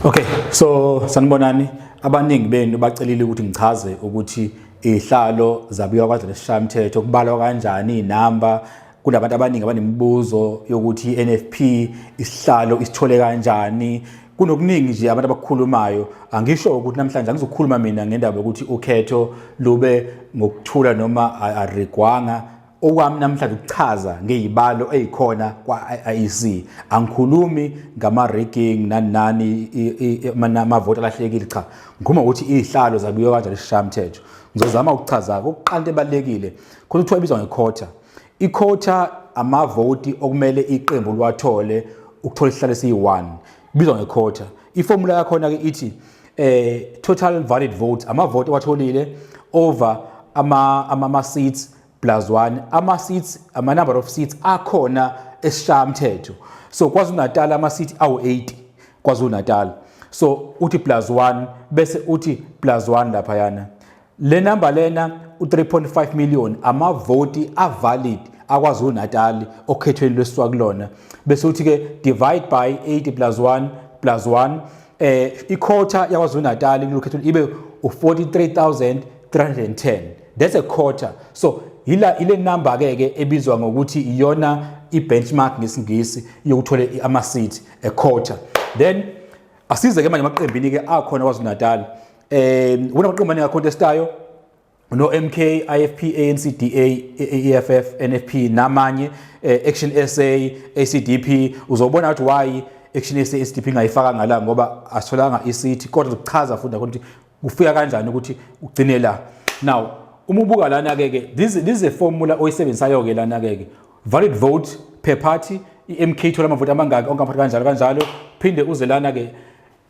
Okay, so sanibonani. Abaningi benu bacelile ukuthi ngichaze ukuthi izihlalo zabiwa kwaZulu Sishayamthetho kubalwa kanjani inamba. Kunabantu abaningi abanemibuzo yokuthi i-NFP isihlalo isithole kanjani. Kunokuningi nje abantu abakukhulumayo. Angisho ukuthi namhlanje angizokhuluma mina ngendaba yokuthi ukhetho lube ngokuthula noma arigwanga. Okwami namhlanje ukuchaza ngezibalo ezikhona kwa-IEC. Angikhulumi ngama-rigging nani nani, amavoti alahlekile, cha. Ngikhuluma ukuthi izihlalo zabiwa kanjani esishayamthetho. Ngizozama ukuchaza okokuqala into ebalulekile. Khona kuthiwa ibizwa ngequota. Iquota amavoti okumele iqembu liwathole ukuthola isihlalo esiyi-1. Ibizwa ngequota. Iformula yakhona-ke ithi total valid votes, amavoti owatholile over ama seats plus 1, ama seats, ama number of seats akhona esishayamthetho. So KwaZulu Natal ama seats awu 80 KwaZulu Natal. So uthi plus 1, bese uthi plus 1 lapha yana. Le number lena u3.5 million amavoti avalid akwaZulu Natal okhethweni lwesiswa kulona. Bese uthi ke divide by 80 plus 1 plus 1, iquota yakwaZulu Natal kulokhetho ibe u43310. That's a quota. So ila ile number ke ke ebizwa ngokuthi iyona ibenchmark ngesingisi yokuthola ama seat, a quota. Then asize ke manje amaqembini ke akhona kwaZulu Natal. Kunamaqembu amaningi acontestayo, no MK, IFP, ANC, DA, EFF, NFP namanye, Action SA, ACDP. Uzobona ukuthi why Action SA, ACDP ngayifaka ngala, ngoba asitholanga iseat, kodwa ukuchaza futhi ukuthi kufika kanjani ukuthi ugcine la. Now uma ubuka lana ke ke this is a formula oyisebenzisayo ke lana ke ke valid vote per party, i-MK thola amavoti amangaki onke amaphathi kanjalo kanjalo. Phinde uze lana ke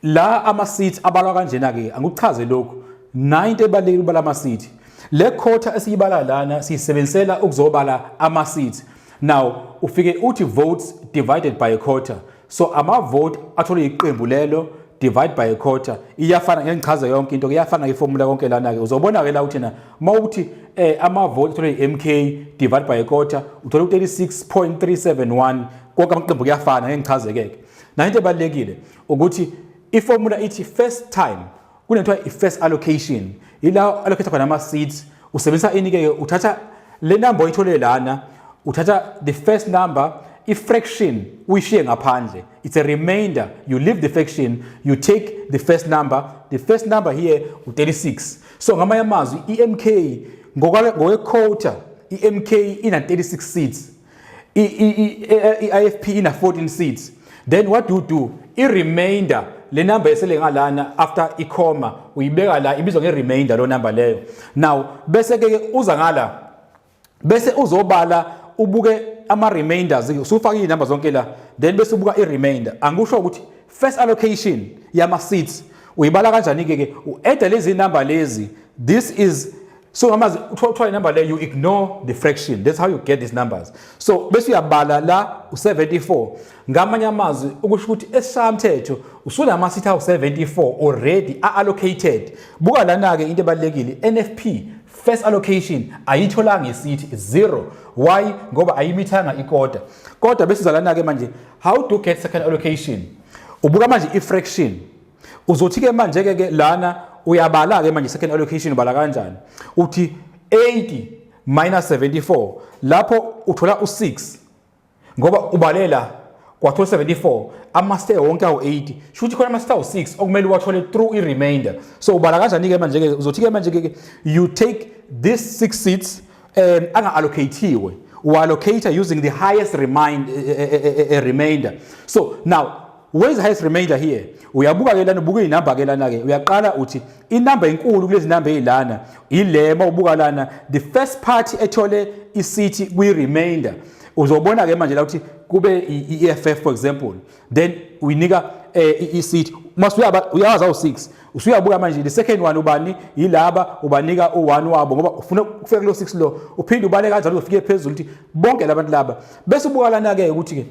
la ama seats abalwa kanjena ke. Angikuchaze lokhu 90 ebalekile ubala ama seat. Le quota esiyibala lana siyisebenzisela ukuzobala ama seats. Now ufike uthi votes divided by a quota, so ama vote atholwe iqembu lelo divide by a quota iyafana. Ngeke ngichaze yonke into, iyafana iformula konke lana ke. Uzobona ke la uthi na mawuthi ama vote atholwe i-MK divide by a quota uthola u36.371. Konke amaqembu kuyafana, ngeke ngichaze ke. Na into ebalekile ukuthi iformula ithi first time kunethiwa i-first allocation, ila allocate khona ama seats. Usebenzisa ini ke? Uthatha le number oyithole lana, uthatha the first number, i-fraction uyishiye ngaphandle, it's a remainder. You leave the fraction, you take the first number. The first number here u36. So ngamanye amazwi i-MK ngokwe-quota i-MK ina 36 seats, i-IFP ina 14 seats. Then what do you do? I-remainder, le number esele ngalana after i-comma, uyibeka la, ibizwa nge-remainder lo number leyo. Now bese ke uza ngala, bese uzobala ubuke ama remainders, usufaka izinamba zonke la, then bese ubuka i-remainder. Angisho ukuthi first allocation yama seats uyibala kanjani ke ke? U-add lezi number lezi. This is so ngamazi uthola inumber le, you ignore the fraction. That's how you get these numbers. So bese uyabala la u74. Ngamanye amazwi ukusho ukuthi esishayamthetho usunama seat awu74 already allocated. Buka lana ke into ebalekile, NFP first allocation ayitholanga iseat, zero. Why? Ngoba ayimithanga iquota. Kodwa bese uzalana ke manje, how to get second allocation? Ubuka manje i-fraction. Uzothi ke manje ke ke lana uyabala ke manje second allocation ubala kanjani? Uthi 80 minus 74, lapho uthola u6, ngoba ubalela kwathola 74, ama-seat wonke awu-80, shuthi khona ama-seat awu-6 okumele uwathole through i-remainder. So ubala kanjani-ke manje-ke? Uzothi-ke manje-ke you take this six seats anga-allocatiwe, u-allocate using the highest remainder. So now where is the highest remainder here? Uyabuka ke lana, ubuka iy'namba ke lana ke. Uyaqala uthi inamba enkulu kulezi namba ey'lana ile. Ma ubuka lana, the first party ethole iseat kwi-remainder, uzobona ke manje la ukuthi kube i-EFF, for example, then uyinika i-seat. Mase uyawazi awu-6, usuyabuka manje the second one ubani? Yilaba, ubanika u-1 wabo ngoba ufuna ukufika kulo 6 lo. Uphinde ubale kanjalo ufike phezulu ukuthi bonke labantu laba. Bese ubuka lana ke ukuthi ke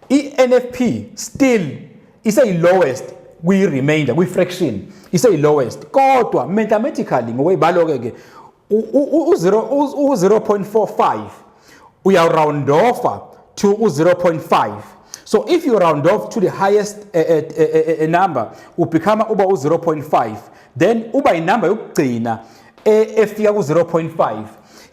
i-NFP still iseyi-lowest kwi-remainder, kwi-fraction iseyi-lowest, kodwa mathematically ngokwey'balo-ke ke u-0.45 uya-round offa to u-0.5. So if you round off to the highest number, ubecome uba u-0.5, then uba inamba yokugcina efika ku-0.5.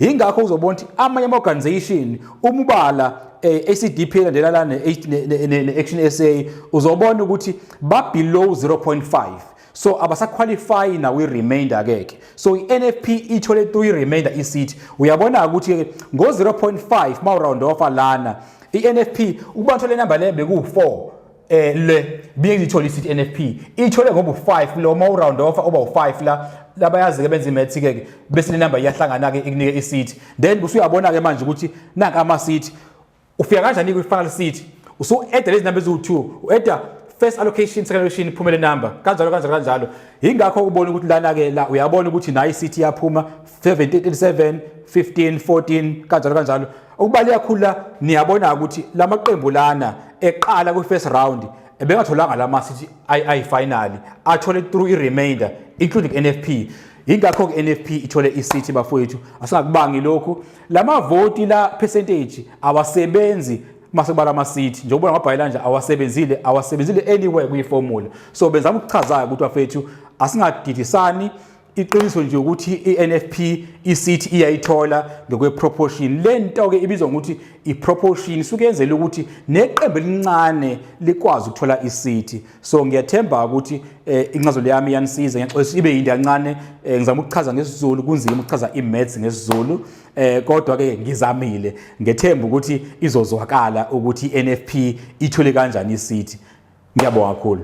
Yingakho uzobona ukuthi amanye ama-organization uma ubala ACDP elandela la ne-Action SA, uzobona ukuthi ba-below 0.5, so abasaqualify nawo i-remainder keke. So i-NFP ithole through i-remainder i-seat. Uyabona ukuthi ngo-0.5 ma uround off lana, i-NFP ukuba thole number le beku-4, le biyengithole i-seat. NFP ithole ngoba u5 lo, ma uround off uba u5 la. Labayazi ke benza imaths ke, bese le number iyahlangana ke, ikunike i-seat. Then usuyabona ke manje ukuthi nanka ama-seat, ufika kanjani kwi-final seat? Usu-adda lezi number eziwu-2, u-adda first allocation, second allocation, iphumele number, kanjalo kanjalo kanjalo. Yingakho ubona ukuthi lana ke la uyabona ukuthi nayi i-seat iyaphuma 7, 15, 14, kanjalo kanjalo. Okubaluleke kakhulu la, niyabona ukuthi lamaqembu lana eqala kwi-first round ebengatholanga lama seat ayi-final, athole through i-remainder, including NFP. Ingakho-ke NFP ithole i-seat. Bafowethu, asingakubangi lokhu. Lamavoti la percentage awasebenzi mase kubala ama-seat, njengoba ngabhayela nje, awasebenzile, awasebenzile anywhere kuyi-formula. So benzama ukuchaza ukuthi bafethu, asingadidisani. Iqiniso nje ukuthi i-NFP i-seat iyayithola ngokwe-proportion. Le nto-ke ibizwa ngokuthi i-proportion, isuke yenzela ukuthi neqembu elincane likwazi ukuthola i-seat. So ngiyathemba ukuthi incazelo yami iyanisiza. Ngiyaxolisa ibe yinto kancane, ngizama ukuchaza ngesiZulu, kunzima ukuchaza i-maths ngesiZulu, kodwa ke ngizamile. Ngethemba ukuthi izozwakala ukuthi i-NFP ithole kanjani i-seat. Ngiyabonga kakhulu.